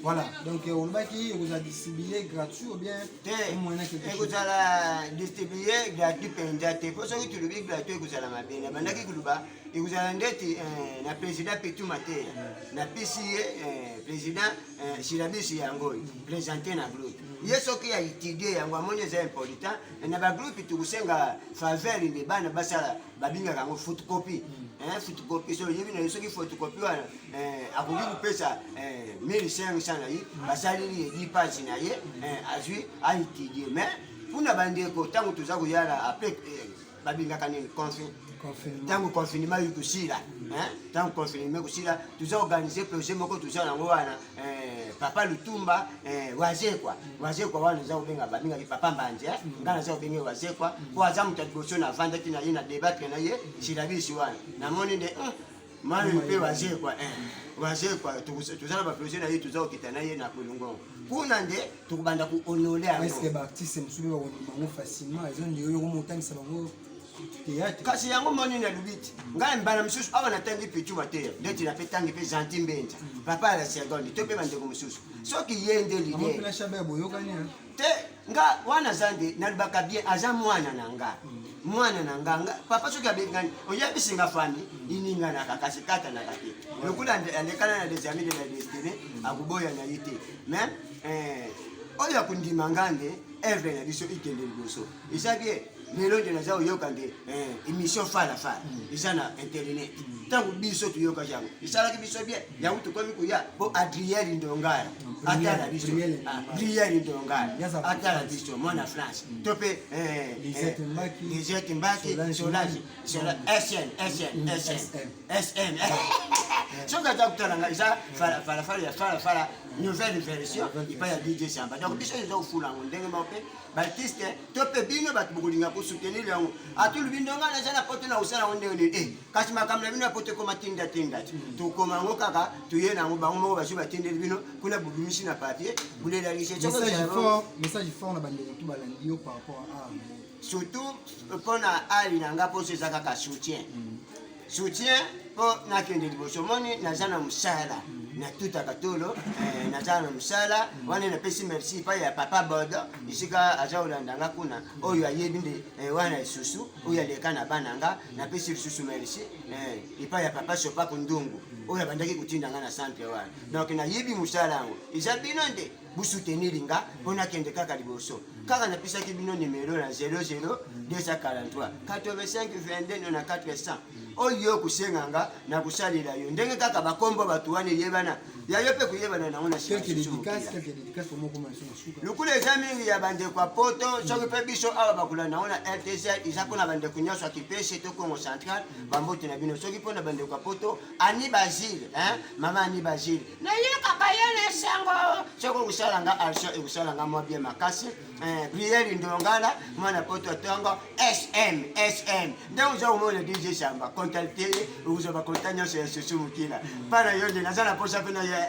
Voilà, donc olobaki ekozala distribué gratuit ou bien te? Ekozala distribué gratuit mpenza te, mpo soki tolobi gratuit ekozala mabe. Nabandaki koloba ekozala ndeti na président Pitu Mateya, napesi ye président syllabus yango oyo présente na groupe. Ye soki ya étudie yango, amoni eza important na bagroupe, tokosenga faveur nde bana basala, babingaka yango photocopie, photocopie. So oyebi na ye, soki photocopie wana akoki kopesa 1500 na ye, basaleli ye 10 page na ye, azwi aétudie. Mais mpona bandeko, ntango toza koyala après, babengaka nini, ntango confinement oyi kosila, ntango confinement kosila, toza organise projet moko, toza nango wana, papa Lutumba Wazekwa. Wazekwa wana eza kobenga, babengaki papa Mbanzi, ngai naza kobenge Wazekwa po aza moto ya liboso navandaki na ye na débattre na ye syllabus wana. Namoni nde mani mpe Wazekwa, Wazekwa toza na baprojet na ye, toza kokita na ye na kolongongo kuna nde tokobanda kohonore yango. Est-ce baartiste mosusu mpe bakondima yango facilement? Eza nde oyo komotangisa bango théâtre. Kasi yango moni nalobi ti ngai mbala mosusu awa natangi Pitu Mateya, ndeti nape tangi mpe Gentil Mbenza, papa ya la seconde, to mpe bandeko mosusu, soki ye nde leader boyokani. Te, nga wana aza nde nalobaka bien, aza mwana na nga, mwana na nga. Nga papa soki abengani, oyebisi nga fami ininganaka, kasi katanaka te. Lokola alekana na Les Amis de la Destinée, akoboya na ye te. Mais oyo akondima nga nde œuvre na biso ikende liboso, eza bien. Lelo nde naza koyoka nde émission Fala Fala eza na internet. Ntango biso toyokaki yango, esalaki biso bien. Yango tokomi koya mpo Adriel Ndongala atala biso, Briel Ndongala atala biso, mwana France, to mpe Lisette Mbaki, Solange, SN SN SN SM. Soki aza kotala ngai, eza Falafala ya Falafala nouvelle version epai ya DJ Samba. Donc biso eza kofula yango ndenge moko mpe baartiste to mpe bino bato bokolinga kosoutenir yango. Atulubi ndonga naza na poto na kosala yango ndenge nini? Kasi makambo na bino ya poto ekoma tinda tinda ti tokoma yango kaka, toye na yango, bango moko bazwi, batindeli bino kuna, bobimisi na papier, bulelalisi. Message fort na bandeko tu balandi yo par rapport à Surtout mpona ali na nga, mposo eza kaka soutien, soutien mpo nakende liboso. Moni naza na mosala, natutaka tolo, naza na mosala wana. Napesi merci epai ya papa Bodo, esika aza kolanda nga kuna, oyo ayebi nde wana lisusu oyo aleka na bana nga. Napesi lisusu merci epai ya papa Sopako Ndungu, oyo abandaki kotinda nga na centre wana. Donc nayebi mosala yango, eza bino nde bosoutenir nga mpo nakende kaka liboso. Kaka napesaki bino numero na 00 243 85 22 na 400. Oyo kosenga nga na kosalela yo ndenge kaka bakombo bato wana eyebana ya yo mpe koyebana nango na lukula. Eza mingi ya bandeko ya poto, soki mpe biso awa bakolanda yango na RTC, eza mpona bandeko nyonso ya Kipese to Congo Central, bambote na bino. Soki mpona bandeko ya poto, Ani Basile, mama Ani Basile, nayekaka ye na esengo. Soki okosala nga action, ekosala nga mwa bien makasi. Briel Ndongala, mwana poto atongo SM SM, ndenge oza komona DJ Samba, contacte ye, okozwa bakonta nyonso ya susu mokila mpa na yo. Nde naza na posa mpe na ye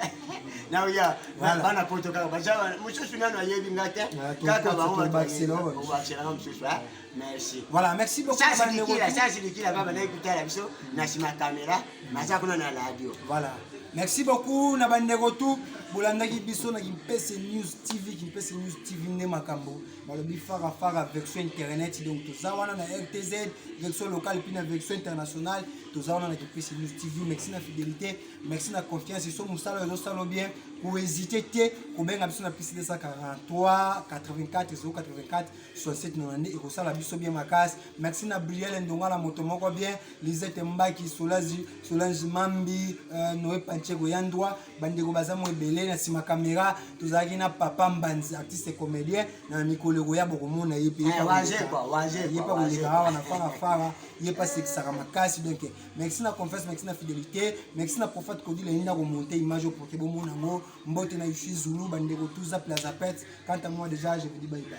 naoya bana poto kaka baza mosusu nano ayebi nga te, kaka bango bakobakiselanga mosusu. Merci. Voilà, merci beaucoup. Sasilikila, sasilikila baba naye kutala biso na nsima kamera, naza kuna na radio. Voilà. Merci beaucoup na bandeko tu bolandaki biso na Kimpese News TV. Kimpese News TV nde makambo, balobi fara fara version internet. Donc toza wana na RTZ version locale, puis na version internationale, toza wana na Kimpese News TV. Merci na fidélité, merci na confiance. So mosala ezosala bien, kohésite te kobenga biso na plus 243 84 084 67 92, ekosala biso bien makasi. Merci na Briel Ndongala, moto moko bien, Lisette Mbaki, Solange, Solange Mambi, Noé Pancheko Yandwa, bandeko baza mo ebele. Na nsima caméra tozalaki na papa Mbanzi, artiste comédien. Na mikolo ekoya bokomona ye mpe ye mpe koleka awa na Fara Fara, ye mpe asekisaka makasi. Donc merci na confiance, merci na fidélité, merci na prophète Kodila yinda komonte image pour que bomona yango. Mbote na Yushi Zulu, bandeko tuza Plaza Pet. Quant à moi, déjà je vous dis bye bye.